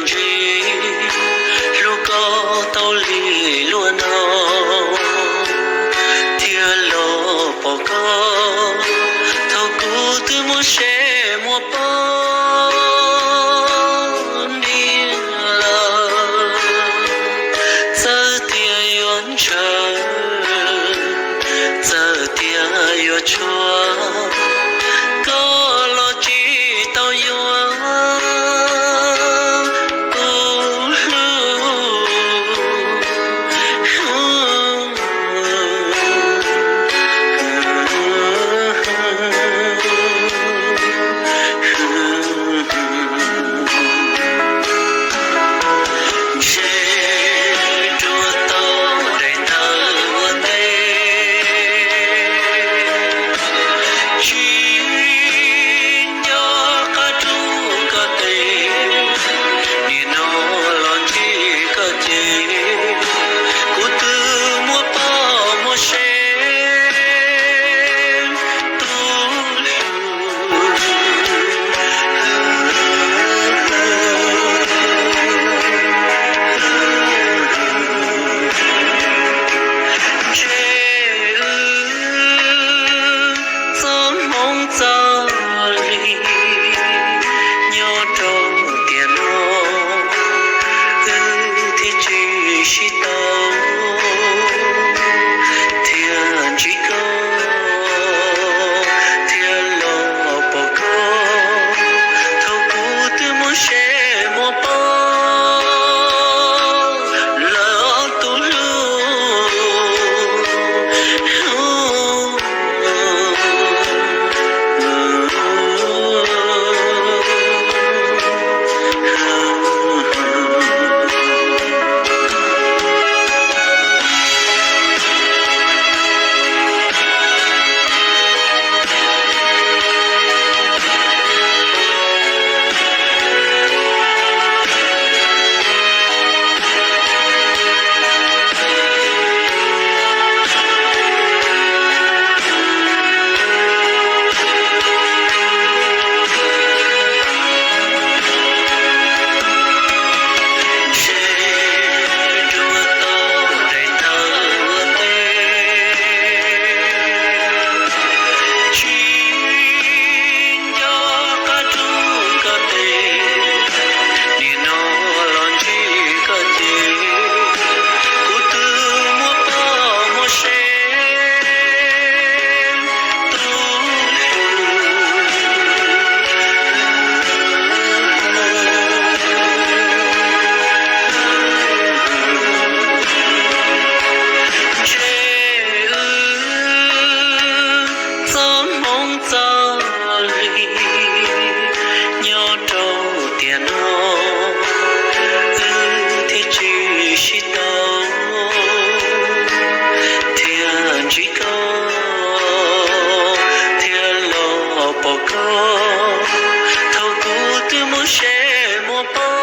ntsis, hlub koj tau li luag no, thiaj los pom koj thaum kuv twb muaj seb muaj poj niam lawm. Txawm tias yuav ntshaw, txawm tias yuav tshua, koj los tsis tau yuav kuv hlub. Ntshe dua tau daim ntawv ua ntej, tsis nco qab rub koj tes, nim no los ntsib koj ces kuv twb muaj poj muaj sev tus hlub. Ntshe wb txoj hmoov txoj li nyob rau tiam no, wb thiaj tsis sib tau, thiaj ntsib koj, thiaj los pom koj thaum kuv twb muaj seb muaj poj lawm tus hlub. Ntshe dua tau daim ntawv ua ntej, tsis nco qab rub koj tes, nim no los ntsib koj ces kuv twb muaj poj muaj sev tus hlub. Ntshe wb txoj hmoov txoj li nyob rau tiam no, wb thiaj tsis sib tau, thiaj ntsib koj, thiaj los pom koj thaum kuv twb muaj seb muaj poj